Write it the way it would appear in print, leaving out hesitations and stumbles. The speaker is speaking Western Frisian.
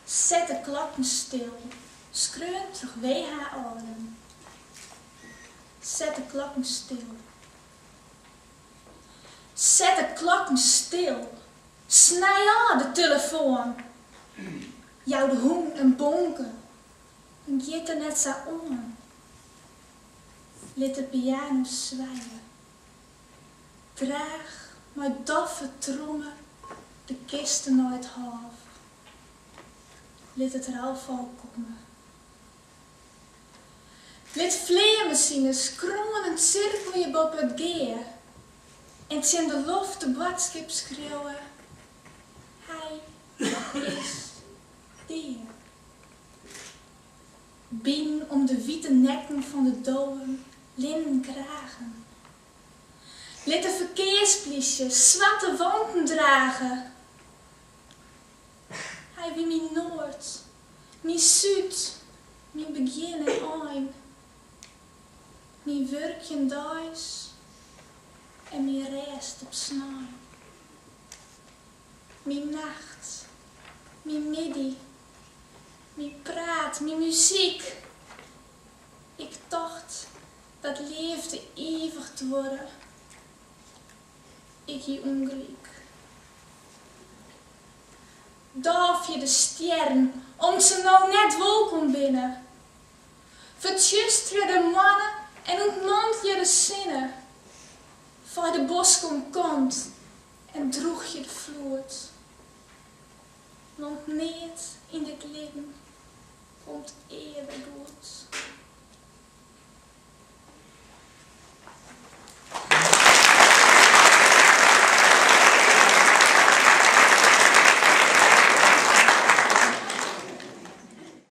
Set de klokken stil, skreaun troch WH. Oudum. Set de klokken stil. Set de klokken stil. Snij ôf de telefoan. Jou de hûn in bonke, dan giet er net sa oan. Lit de piano swije. Draach mei doffe tromme de kiste nei it hôf. Lit it roufolk komme. Lit fleanmasines kroanend sirkelje boppe it gea en tsjin de loft de boadskip skriuwe, Hy is dea. Binen om de wite nekken fan de dowen linnen kragen. Lit de ferkearsplysje swarte wanten drage. Hy wie myn noard, myn súd, myn begjin en ein. Myn wurkjen deis en myn rêst op snein. Myn nacht, myn middei, myn praat, myn muzyk. Ik tocht dat leafde ivich duorre. Ik hie ûngelyk. Dôvje de stjerren om't se no net wolkom binne. Fertsjusterje de moanne en ûntmantelje de sinne. Fei de bosk oan kant en drûgje de floed. Want neat yn dit libben komt ea wer goed.